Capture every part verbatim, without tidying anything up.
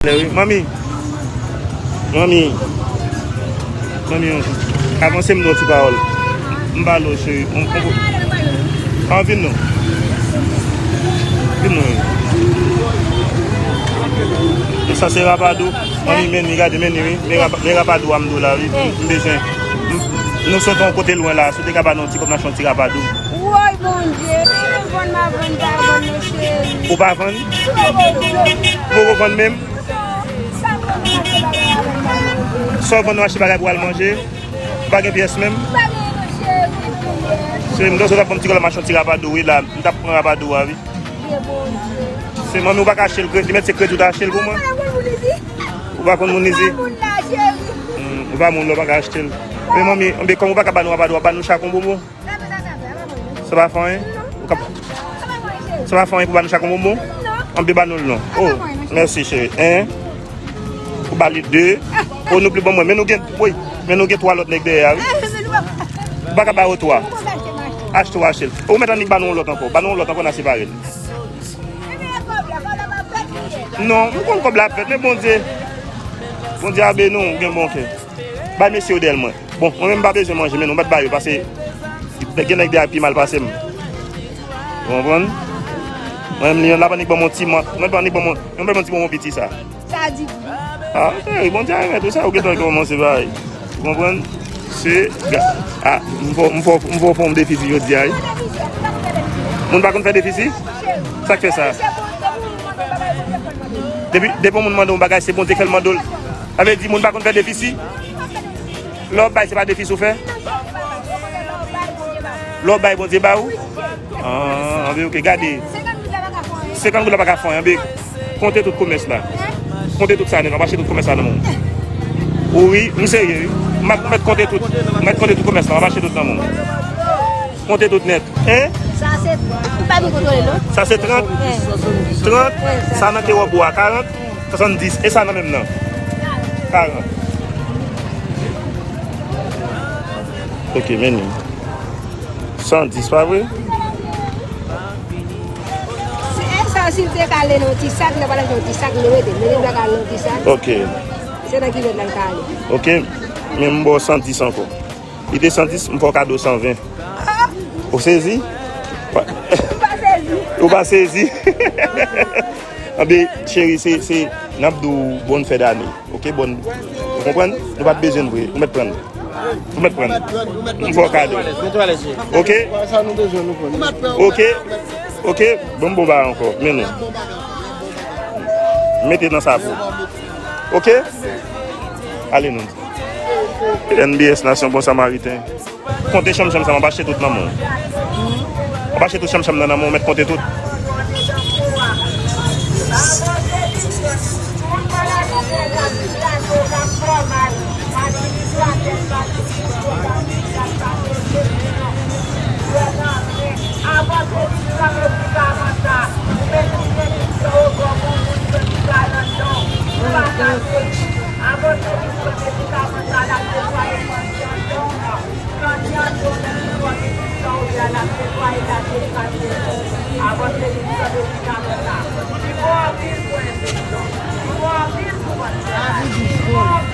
Lè wi, manmi. Manmi. Manmi, avanse m yon ti pawòl. M pale w, cheri. On, on, an vin non. Vin non. E sa se rapadou. Manmi, men li, gade, men li, wi. Men rapa-, men rapadou a m do la, wi. M bezwen. M, nou sot yon kote lwen la. Si w te ka ba nou yon ti kòb, n achte yon ti rapadou. Woy, Bondye. Vann m a vann, pa vann non, cheri. Ou pa vann? Ou poko vann menm? Sa w vann, w achte bagay pou al manje? Ou pa gen pyès menm? Cheri, m ta sot ap pran ti kòb la, m achte yon ti rapadou, wi, la. M t ap pran rapadou a, wi. Se manmi, ou pa ka achte l, kredi, li mèt se kredi ou ta achte l pou mwen. Ou pa konn moun li di? Hmm, ou pa moun la, ou pa ka achte l. Men manmi, anben, kòm ou pa ka ba nou rapadou, w ap ba nou chak yon bonbon? Sa pa fè anyen? Ou ka, sa pa fè anyen pou ba nou chak yon bonbon? Anben, ba nou l non. Oh, mèsi, cheri. En. Ou ba li de. Oh, nou pli bon mwen. Men nou gen, wi. Men nou gen twa lòt nèg dèyè a, wi. Ou pa ka ba yo twa. Achte w achte l. Ou mèt annik ba nou yon lòt ankò. Ba nou yon lòt ankò, n a separe l. Non, m konn kòb la ap fèt, men Bondye. Bondye a beni w, ou gen bon kè. Bay mesye yo dèyè mwen. Bon, mwen menm m pa bezwen manje, men nou mèt ba yo, paske gen nèg dèyè pi mal pase m. Ou konprann? Mwen menm, li la pa annik ban m yon ti mant, mwen pa annik ban m yon, mwen pa ban m ti bonbon piti sa. Sa di. Ah, ok, Bondye a remèt ou sa, ou gentan kòmanse bay. Ou konprann? Se, ga-, ah, m fò, m fò, m fò fè yon defi jodi a, wi. Moun pa konn fè defi si? Sa k fè sa? Depi, depi yon moun mande yon bagay, se Bondye k fè l mande w. Sa vle di moun pa konn fè defi si? Lè w ap bay, se pa defi si w fè? Lè w ap bay, Bondye ba ou? Ah, anben, ok, gade. Senkant goud la pa ka fè anyen, anben. Konte tout komès la. Konte tout sa nèt, w ap achte tout komès la nan men w. Wi, m serye, wi. M ap mèt konte tout. M mèt konte tout komès la, w ap achte tout nan men w. Konte tout nèt. Hein? Sa se, m pa vin kontwole, non? Sa se trant? Trant? Sa nan ke wòb ou a, karant? Swasanndis. E sa nan menm nan? Karant. Ok, men li. San dis, pa vre? E sa, si l te ka ale nan yon ti sak, li ta pral achte yon ti sak, li rete. Men li pa ka ale nan yon ti sak. Ok. Se nan kivèt la l ka ale. Ok. Men m ba w san dis ankò. Li te san dis, m fè w kado san ven. Ou sezi? Ou pa sezi? Ou pa sezi? Anben, cheri, se, se, n ap di w bòn fè dane. Ok, bòn. Ou konprann? Nou pa t bezwen l vre. Ou mèt pran l. Ou mèt pran l. M fè w kado. Ok? Ok? Ok? Bon, bon, ba ankò. Men nou. Mete nan sapo. Ok? Ale nou. N B S Nasyon Bon Samariten. Konte chanm chanm sa, m ap achte tout nan men w. M ap achte tout chanm chanm nan nan men w, mèt konte tout.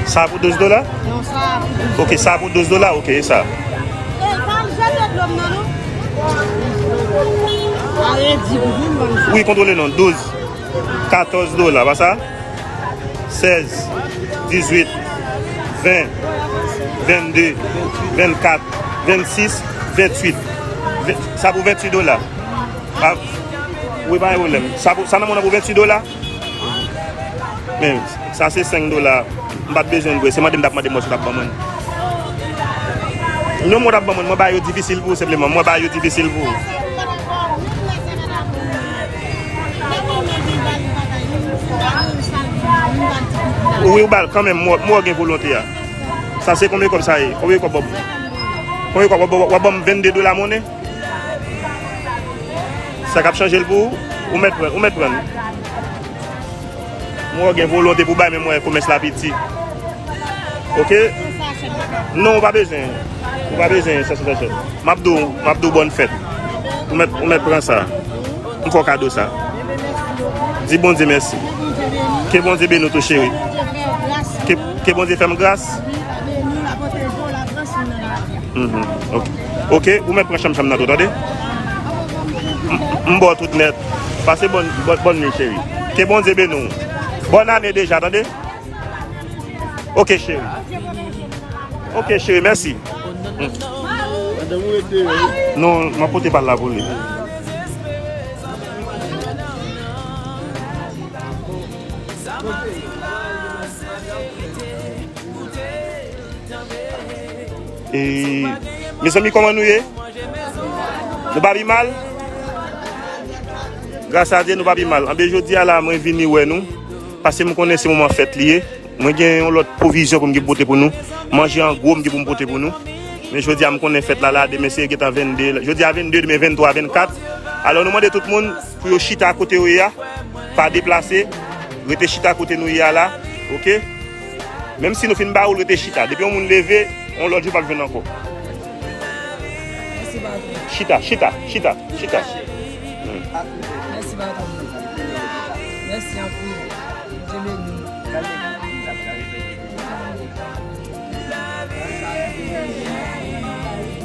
Sa pou douz dola? Non, sa pou douz. Ok, sa pou douz dola, ok, e sa. E, pa m jete dlo m nan, non. Wi, kontwole non, douz. Katòz dola, pa sa? Sèz, dizuit, ven, vennde, vennkat, vennsis, venntuit. Ven-, sa pou venntuit dola. A, wi, pa gen pwoblèm. Sa pou, sa nan mwen an pou venntuit dola? Men, sa se senk dola. M pa t bezwen l vre. Se mande m t ap mande m wè si w t ap ban mwen. Non, mwen w t ap ban mwen. Mwen ba yo difisil pou ou, senpleman. Mwen ba yo difisil pou ou. Wi, ou ba l kanmenm. Mwen, mwen gen volonte a. Sa se konbyen kòb sa ye? Konbyen kòb w ap, konbyen kòb w ap, w ap ban m vennde dola monnen? Sa k ap chanje l pou ou? Ou mèt pran, ou mèt pran. Mwen gen volonte pou bay, men mwen wè komès la piti. Ok? Non, ou pa bezwen. Ou pa bezwen, sa, sa, sa, sa. M ap di w, m ap di w bòn fèt. Ou mèt, ou mèt pran sa. M fè w kado sa. Di Bondye mèsi. Ke Bondye beni w tou, cheri. Ke, ke Bondye fè m gras. Mhm. Ok. Ok, ou mèt pran chanm chanm nan tou, tande? M, m ba w tout nèt. Pase bòn, bòn, bòn nwi, cheri. Ke Bondye beni w. Bòn ane deja, tande? Ok, cheri. Ok, cheri, mèsi. Non, m ap pote bal la pou li. E, mezanmi, kòman nou ye? Nou pa pi mal? Gras a Dye, nou pa pi mal. Anben, jodi a la, mwen vini wè nou, paske m konnen se moman fèt li ye. Mwen gen yon lòt pwovizyon pou m gen pote pou nou. Manje an gwo m gen pou m pote pou nou. Men jodi a, m konnen fèt la la, demen se gentan vennde. Jodi a vennde, demen venntwa, vennkat. Alò, nou mande tout moun pou yo chita kote yo ye a. Pa deplase. Rete chita kote nou ye a la. Ok? Menm si nou fin ba ou l, rete chita. Depi yon moun leve, yon lòt jou p ap jwenn ankò. Mèsi, patwon. Chita, chita, chita, chita. Hmm. Mèsi, patwon. Mèsi anpil. Bondye beni w.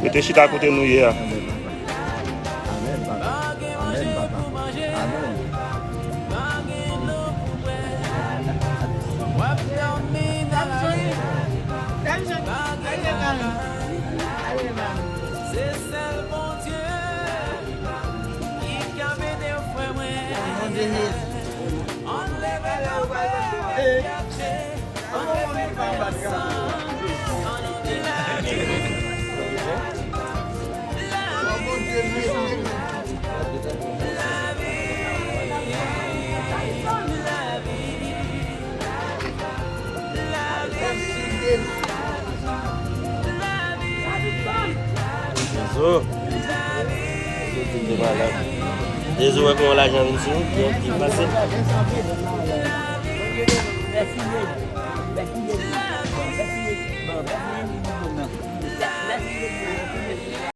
Rete chita kote nou ye a. Amèn, papa. Amèn, papa. Amèn. Dezo. Dezo tout de malad. Dezo wè kòman lajan vin sou nou, byen, byen pase.